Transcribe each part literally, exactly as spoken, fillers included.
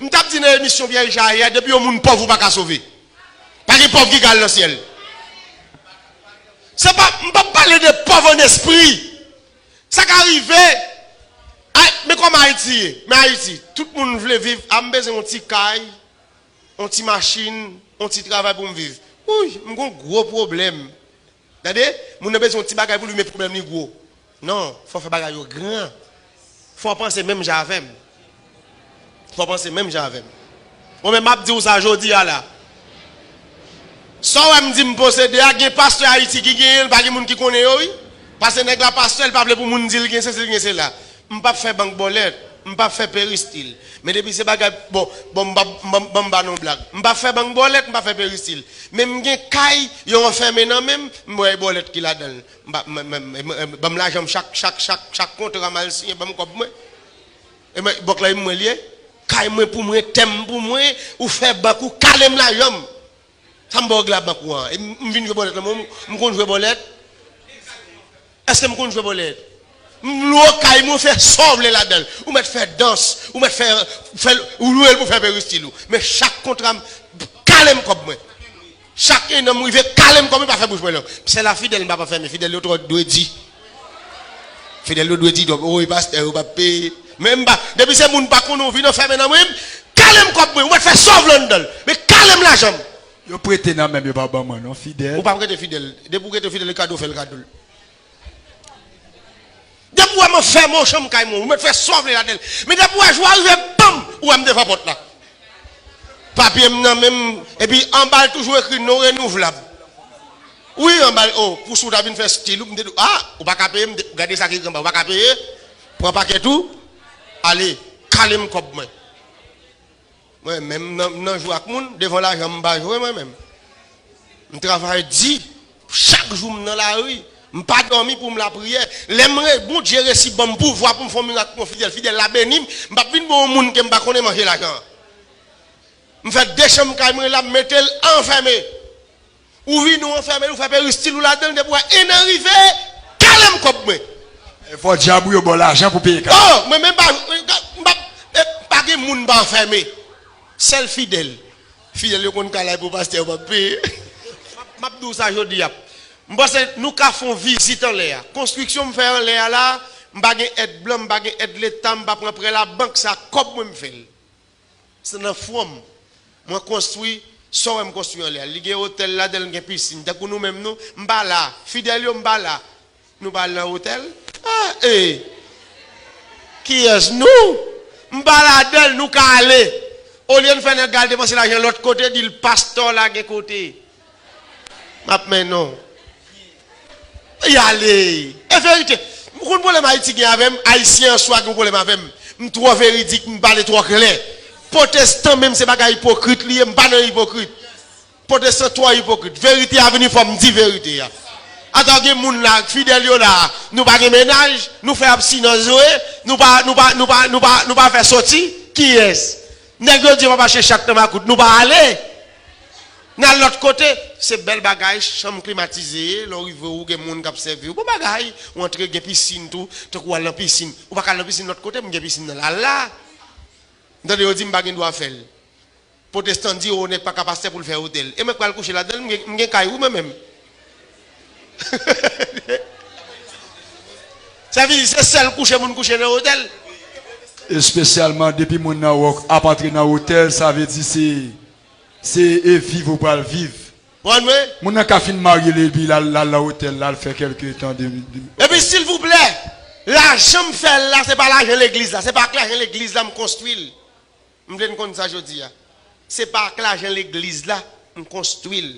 M t ap di nan emisyon Pierre Richard yè, depi yon moun pòv ou pa ka sove. Pa gen pòv ki ka al nan syèl. Se pa, m p ap pale de pòv an espri. Sa ka rive. Ay, men kòman Ayiti ye? Men Ayiti, tout moun vle viv, a m bezwen yon ti kay, yon ti machin, yon ti travay pou m viv. Wouy, m gon gwo pwoblèm. Tande, moun nan bezwen yon ti bagay pou li, men pwoblèm li gwo. Non, fò w fè bagay yo gran. Fò w panse menm jan avè m. Fò w panse menm jan avè m. Mwen menm, m ap di w sa jodi a la. Sa w wè m di m posede a, gen pastè Ayiti ki genyen l, pa gen moun ki konnen yo, wi. Paske nèg la pastè, l pa vle pou moun di l gen sesi, l gen sela. M p ap fè bank bòlèt, m p ap fè peristil. Men depi se bagay, bon, bon, m p ap, m p ap, ban m ba nou blag. M p ap fè bank bòlèt, m p ap fè peristil. Men m gen kay, yo anfèmen nan men m, m wè e bòlèt ki ladan l. M pa, m, m, m, m, ban m lajan m chak, chak, chak, chak kontra m al siyen, ban m kòb mwen. E mwen, bank la, e mwen l ye. Kay mwen pou mwen, tè m pou mwen, ou fè bank, ou kale m lajan m. Sa m ba w gla bank ou an? E m, m vin jwe bòlèt la, mwen, m konn jwe bòlèt? Èske m konn jwe bòlèt? M lwe kay mwen, ou fè sa w vle ladan l. Ou mèt fè dans, ou mèt fè, fè, ou lwe l pou fè peristil ou. Men chak kontra m, kale m kòb mwen. Chak ennan m rive, kale m kòb mwen, pa fè bouch mwen long. Se la fidèl m pa fè, men fidèl yo twò dwe di. Fidèl yo dwe di, o, e pastè yo p ap peye. Men m pa, depi se moun pa konnen w vin anfèmen nan mwen, kale m kòb mwen, ou mèt fè sa w vle anndan l. Men kale m lajan m. Yo prete nan men m, yo pa ban mwen non, fidèl. Ou p ap rete fidèl. Depi w rete fidèl, e kado w fè l kado l. Depi w wè m anfèmen w chanm kay mwen, ou mèt fè sa w vle ladan l. Men depi w wè jou a rive, banm, ou wè m devan pòt la. Papye m nan men m, epi anba l toujou ekri non renouvlab. Wi, anba l, o, pou si w ta vin fè stil ou, m te di w, a, ou pa ka peye, m te, gade sa ki ekri anba, ou pa ka peye, pran pakèt ou, ale, kale m kòb mwen. Mwen menm, m nan, m nan jwe ak moun, devan lajan m pa jwe mwen menm. M travay di, chak jou m nan lari, m pa dòmi pou m lapriyè. Lè m re, Bondye resi ban m pouvwa pou m fè yon mirak pou yon fidèl, fidèl la beni m, m p ap vin ba yon moun ke m pa konnen manje lajan an. M fè de chanm kay mwen la, m mete l anfèmen. Ou vini, ou anfèmen l, ou fè peristil ou ladan l, depi w wè ennan rive, kale m kòb mwen. E fò dyab ou yo ba w lajan pou peye kay. O, mwen menm pa, m pa, e, pa gen moun m pa anfèmen. Sèl fidèl. Fidèl yo konn kalay pou pastè yo p ap peye. M ap, m ap di w sa jodi a. M panse nou ka fè yon vizit anlè a. Konstriksyon m fè anlè a la, m pa gen èd blan, m pa gen èd leta, m pa pran prè labank, se ak kòb mwen m fè l. Se nan fwon m. Mwen konstwi, sa w wè m konstwi anlè a. Li gen otèl ladan l, gen pisin. Tankou nou menm nou, m pa la. Fidèl yo, m pa la. Nou pa al nan otèl? A, e! Kiyès nou? M pa ladan l, nou ka ale. Olye n fè nèg al depanse lajan lòt kote, di l pastè w la gen kote. M ap mennen w. Y ale. E verite. M konn pwoblèm Ayiti gen avè m, Ayisyen an swa gen pwoblèm avè m. M twò veridik, m pale twò klè. Pwotestan menm se bagay ipokrit li ye, m pa nan ipokrit. Pwotestan twò ipokrit. Verite a vini, fò m di verite a. Atò gen moun la, fidèl yo la, nou pa gen mennaj, nou fè abstinans vre, nou pa, nou pa, nou pa, nou pa, nou pa fè soti, kiyès? Nèg yo di yo pa mache chak nan makout, nou pa ale. N al lòt kote, se bèl bagay, chanm klimatize ye, lè w rive ou gen moun k ap sèvi w. Bon bagay, ou antre gen pisin tou, tankou w al nan pisin. Ou pa ka al nan pisin lòt kote, m gen pisin nan la, la. M tande yo di m pa gen dwa fè l. Pwotestan di, o, nèg pa ka pastè pou l fè otèl. E mwen k pral kouche ladan l, m gen, m gen kay wi mwen menm. Sa vle di se sèl kouche moun kouche nan otèl. Espesyalman depi moun nan wè w ap antre nan otèl, sa vle di se, se e viv ou pral viv. Konprann mwen? Moun nan ka fin marye l epi l al, l al nan otèl, l al fè kèlke tan de, de Epi silvouplè, lajan m fè l la, se pa lajan legliz la, se pa ak lajan legliz la m konstwi l. M vle n konn sa jodi a. Se pa ak lajan legliz la m konstwi l.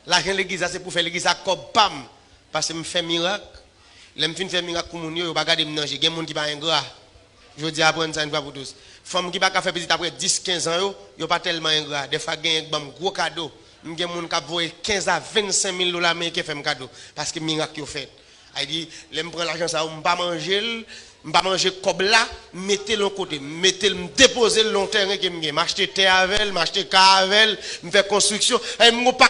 Lajan legliz la se pou fè legliz la ak kòb pa m. Paske m fè mirak. Lè m fin fè mirak pou moun yo, yo pa gade m nan je. Gen moun ki pa engra. Jodi a aprann sa une fois pour tous. Fanm ki pa ka fè pitit apre dis, kenz an yo, yo pa tèlman engra. Dèfwa genyen k ban m gwo kado. M gen moun k ap voye kenz a vennsenk mil dola ameriken fè m kado. Paske mirak yo fèt. Sa vle di, lè m pran lajan sa yo, m pa manje l, m pa manje kòb la, m mete l yon kote, m mete l, m depoze l nan yon tèren ke m gen. M achte tè avè l, m achte kay avè l, m fè konstriksyon. E m gon pa